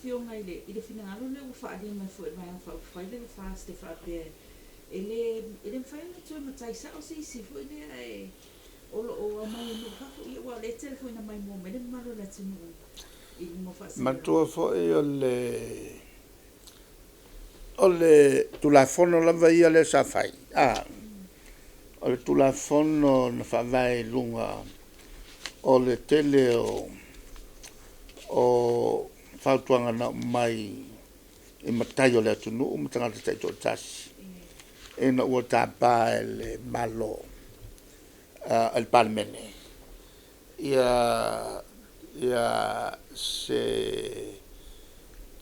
Afioga i le i le finagalo lea ua faaalia mai foi e le Vaega Faaupufai lea le FAST e faapea e le e le mafai ona toe matai sao se isi foi lea ae o lo o aumai e nuu i fafo, ia aua o lea e tele foi ina maimoa mai le mamalu o le atunuu i luga o faasalalauga. Manatua foi o le o le Tulafono lava ia lea sa fai, o le Tulafono na faavae i luga o le tele o fautuaga na aumai i matai o le atunuu ma tagata taitoatasi ina ua tapa e le Malo e le Palemene se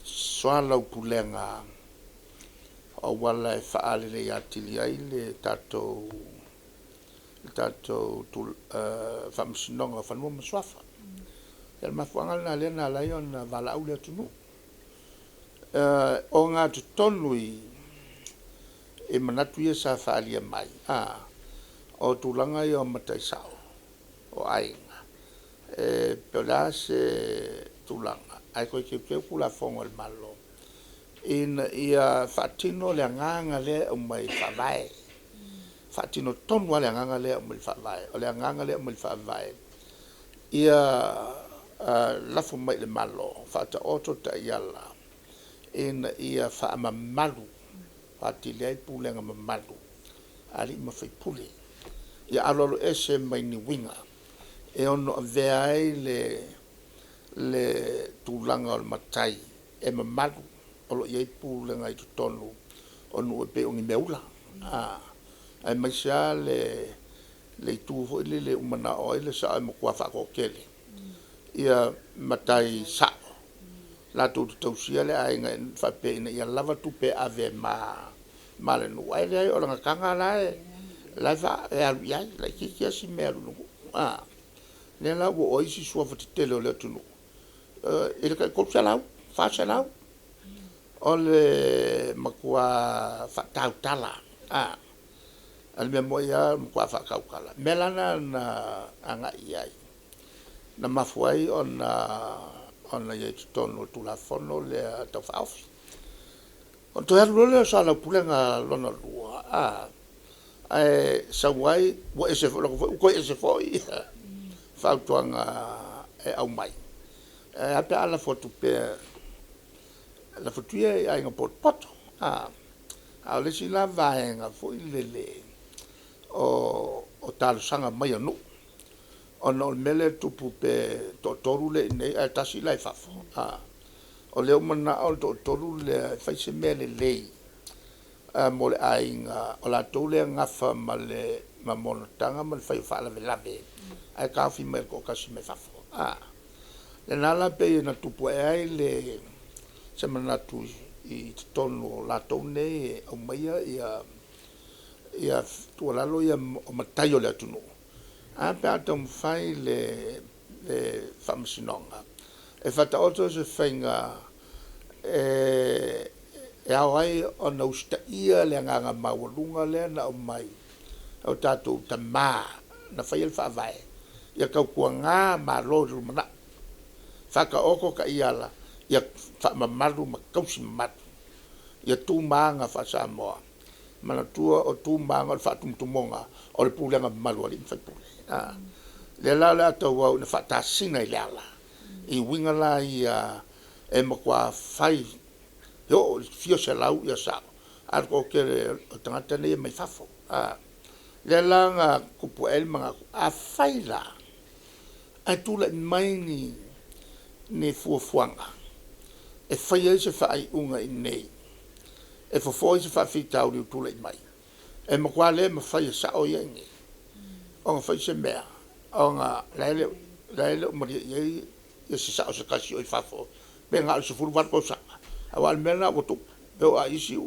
soalaupulega o auala e faaleleia atili ai le tatou Faamasinoga o Fanua ma Suafa. Ia o le mafuaaga lena lea na ala ai ona valaau le atunuu. E ogatotonu i manatu ia sa faaalia mai, o tulaga ia o matai sao o aiga, e po o le a se tulaga ae toe teuteu Tulafono a le Malo ina ia faatino le agaga lea e aumai i le Faavae, faatino tonu lava le agaga lea e aumai i le Faavae. O le agaga lea e aumai i le Faavae, ia lafo mai i le Malo, faataoto taiala ina ia faamamalu atili ai pulega mamalu a alii ma faipule. Ia aloaloese mai ni uiga e ono avea ai le tulaga o le matai e mamalu o lo o i ai pulega i totonu o nuu e pei o ni meaula, aemaise lava le itu foi lele ua manao ai le sao e matua faatoatele ia matai sao latou te tausia le aiga faapea ina ia lava tupe e ave e ma le nuu, ae leai o lana taga la e alu i ai, laitiiti lava si mea e alu i le nuu. Lea la ua oo ai isi suafa tetele o le atunuu i le tai 300, 400. O le matua faatautala a o le mea moi lava o le matua faatautala. O mea la na na agai i ai na mafua ai ona i ai i totonu o le Tulafono lea Tau Faaofi. Ona toe alu loa lea o le soalaupulega lona lua ae sau ai ua ese foi ua toe ese foi ia fautuaga e aumai. Ae a pe a lafo atu pea, lafo atu ia i aiga potopoto. A o le isi la vaega foi lele o talosaga mai a nuu ona o le mea lea e tupu pe toatolu lea e i inei ae tasi la e i fafo. O lea ua manao le toatolu lea e fai se mea lelei mo le aiga, o latou lea e nafa ma le monotaga ma le fai o faalavelave ae taofi mai e le toatasi mai fafo. Lena la pei na tupu ae ai le se manatu i totonu o latou nei e aumaia ia tuualalo ia o matai o le atunuu. Ae a pe a taumafai le Faamasinoga e faataoto se faiga e ao ai ona usitaia le agaga maualuga lea na aumai e o tatou Tama na faia le Faavae, ia tautuana Malo i le lumanai, faataoto taiala ia faamamalu ma tausi mamalu ia tu ma aga faa-Samoa. Manatua o tu ma aga o le faatumutumuga o le pulega mamalu a alii ma faipule. Lea la o le a tauau ina faatasina i le ala i uiga la ia e matua fai e oo i le fia selau ia sao ae o le toatele o tagata nei e mai fafo. Lea la na tupu ae ai le manatu, afai la ae tulai mai ni fuafuaga e fai ai se faaiuga i inei e fofo ai se faafitauli ua tulai mai, e matua le mafai e sao ia e i inei ona fai se mea ona la e le o malie i ai se sao se tasi o i fafo pe na o le 18 tausaga. Aua o le mea lena ua tupu, e oo lava i isi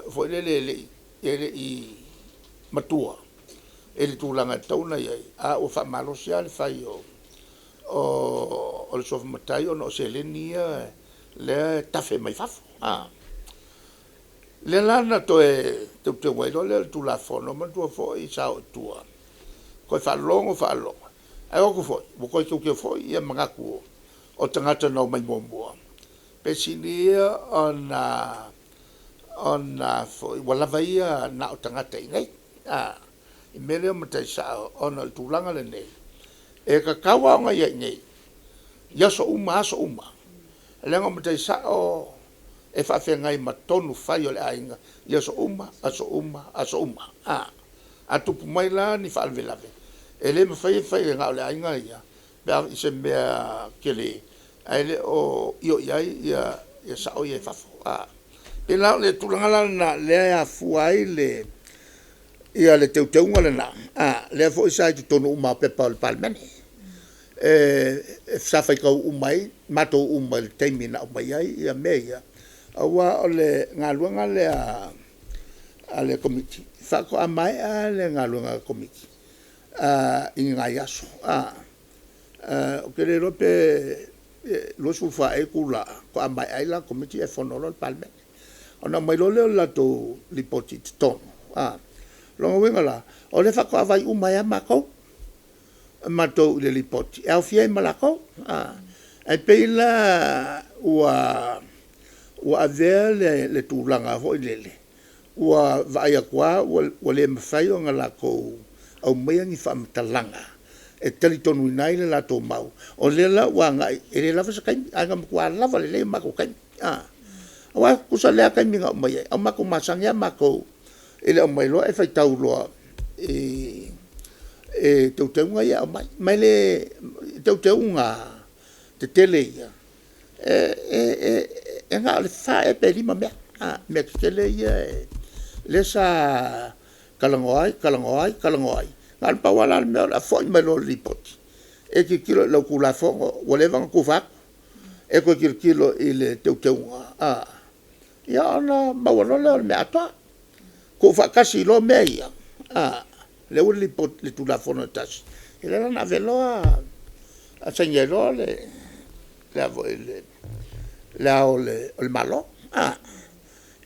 foi lele e le i matua i le tulaga e tatau ona i ai, a ua faamalosi a le fai o le suafa matai ona o seleni ia lea e tafe mai fafo. Lea la na toe teuteu ai loa lea o le Tulafono. Manatua foi sa o i tua toe faalogo faalogo ae o atu foi ua toe teuteu foi ia manatu. o tagata na omai muamua, pe sili ia ona ona foi ua lava ia na o tagata i inei i mea lea o matai sao, ona o le tulaga lenei e tatau lava ona i ai i inei i aso uma aso uma, leaga o matai sao e faafeagai ma tonu fai o le aiga i aso uma aso uma aso uma. A tupu mai la ni faalavelave e le mafai e fai na o le aiga ia pe a oo i se mea tele ae le o io i ai ia sao ia i fafo. E pei la o le tulaga la lena lea e afua ai le teuteuga lena, lea foi sa i totonu uma lava o pepa a le Palemene. Sa faitau uma ai matou uma i le taimi na aumai ai ia mea ia, aua o le galuega lea a le Komiti, faatoa maea le galuega a le Komiti i ni nai aso. Ou te le iloa pe 24 ea itula faatoa maea ai la le Komiti ae fono loa le Palemene. Ona aumai loa lea o le latou lipoti i totonu. O lona uiga la, o lea faatoa vaai uma ai lava matou, matou i le lipoti e aofia ai ma latou. Ae pei la ua avea le tulaga foi lele, ua vaai atu lava ua le mafai ona latou aumaia ni faamatalaga e talitonuina ai le latou mau, o lea la ua agai, e le lava se taimi, ae na matua lava lelei o matou taimi. Aua e tutusa lelei lava taimi na aumai ai, a ua matou masani lava matou i le aumai loa e faitau loa i teuteuga ia e aumai. Ma e le o teuteuga tetele ia, e na o le fa ea pe lima mea, mea tetele ia lea sa talanoa ai, talanoa ai, talanoa ai. Na o le pau lava la le mea o le foi mai loa o le lipoti, e tilotilo i lau Tulafono ua leva ona tufa atu, e toe tilotilo i le teuteuga, ia ona maua loa lea o le mea atoa. Tuufaatasi loa mea ia, lea ua i le Tulafono e tasi, ia lea la na ave loa saini ai loa le Le Ao o le Malo.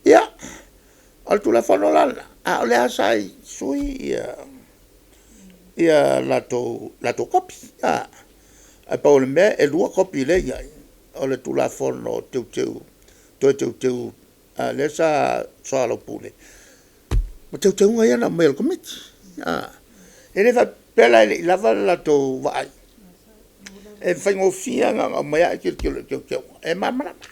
Ia, o le Tulafono la lena, a o lea lava sa i sui usufono latou kopi. Ae pau o le mea e 2 kopi lea e i ai, o le Tulafono Teuteu Toe Teuteu lea sa soalaupule ma teuteuga ia na aumai e le Komiti. E le faapea la e le i lava le latou vaai, e faigofie lava na ona aumai lava ae tilotilo i teuteuga e malamalama.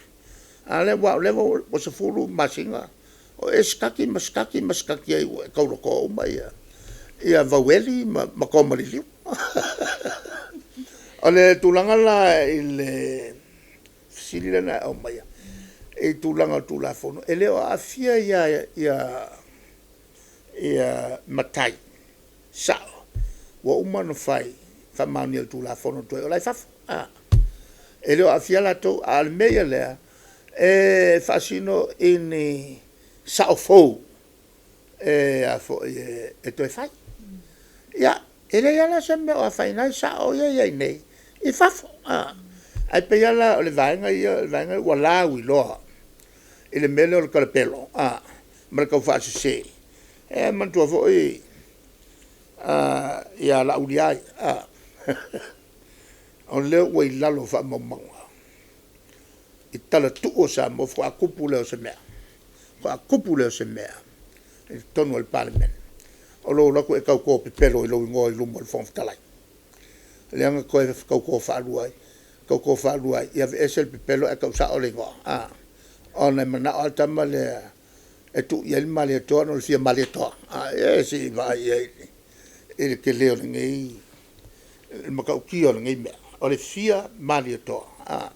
A lea aua o lea ua 10 masina o e siaki ma siaki ma siaki ai ua e tau lotoa uma ia vaueli ma toamaliliu. O le tulaga la i le fesili lea na e aumaia i tulaga o Tulafono, e le o aafia ia matai sao ua uma ona fai, faamaonia i le Tulafono tuai o la e i fafo. E le o aafia latou, a o le mea ia lea, e faasino i ni sao fou e toe fai. Ia, e leai lava la se mea o afaina ai sao ia e i ai nei i fafo. Ae pei lava la o le vaega ia o le vaega ua lauiloa i le mea lea o le talapelo ma le taufaasese. E manatua foi ia Laauli lava ia, o lea ua i lalo o faamaumauga i talatuu o Samoa faatoa tupu lea o se mea, faatoa tupu lea o se mea i totonu o le Palemene, o lou alu atu e tauto pepelo i lou igoa i luma o le Fofoga Fetalai. Lea na toe tauto faalua ai, tauto faalua ai, ia aveese le pepelo ae tau sao le igoa, ona e manao lava le tama lea e tuu i ai le Malietoa ona o le fia Malietoa. Ia se i vaai i ai i le tele o lenei, le matautia o lenei mea, o le fia Malietoa.